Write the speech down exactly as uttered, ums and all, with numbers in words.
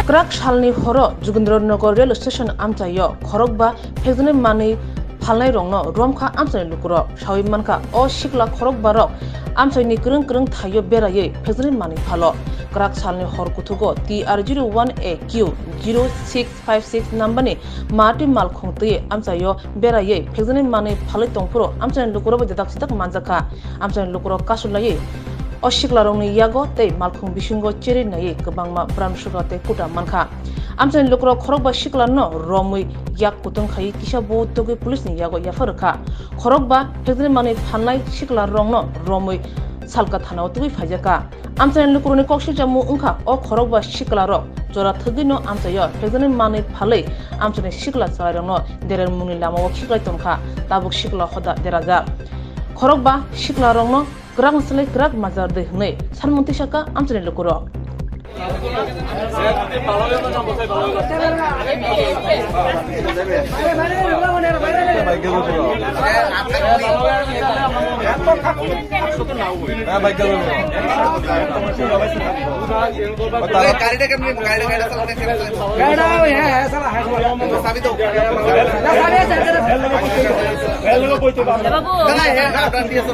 Kwrak salni horo Jogendra Nagar rail station amchaio khorokba phekjaknai manwi phalnairokno romkha amchaini lukurok. Sawi mankha, o sikla khorokbarok amchaini kwrwng kwrwng thaio beraiwi phekjaknai manwi phalo. Kwrak salni hor kuthugo T R zero one A Q zero six five six number ni mati malkhung twi amchaio beraiwi phekjaknai manwi phalwi tongphuru amchaini lukurok bai dadak sidak manjakha. Amchaini lukurok kasu laiwi o siklarokni yago tei malkhung bisingo cherwi naiwi kwbangma bwrang sukra tei kuta mankha. Amchaini lukurok khorokba siklarno romwi yak kutung khai kisa bo tugwi police ni yago yapha rwkha. Khorokba phekjaknai manwi phalnai siklarokno romwi Salka thanao tugwi phaijakha. Amchaini lukurokni kok silchamo wngkha o khorokba siklarok jora thwgwino amchaio phekjaknai manwi phalwi amchaini sikla chwrairokno derermungni lamao khiklai tongkha, tabuk sikla hoda derajak. Khorokba siklarokno kwrak swlai kwrak majra rwdi hwnwi sanmung tisakha amchaini lukurok. गाड़ी का क्या, गाड़ी का कैसा लगता है? गाड़ी यहाँ है, साला है, साला। साबित हो। सारे, सारे, सारे। बाबू। चला है, अपना टीएस।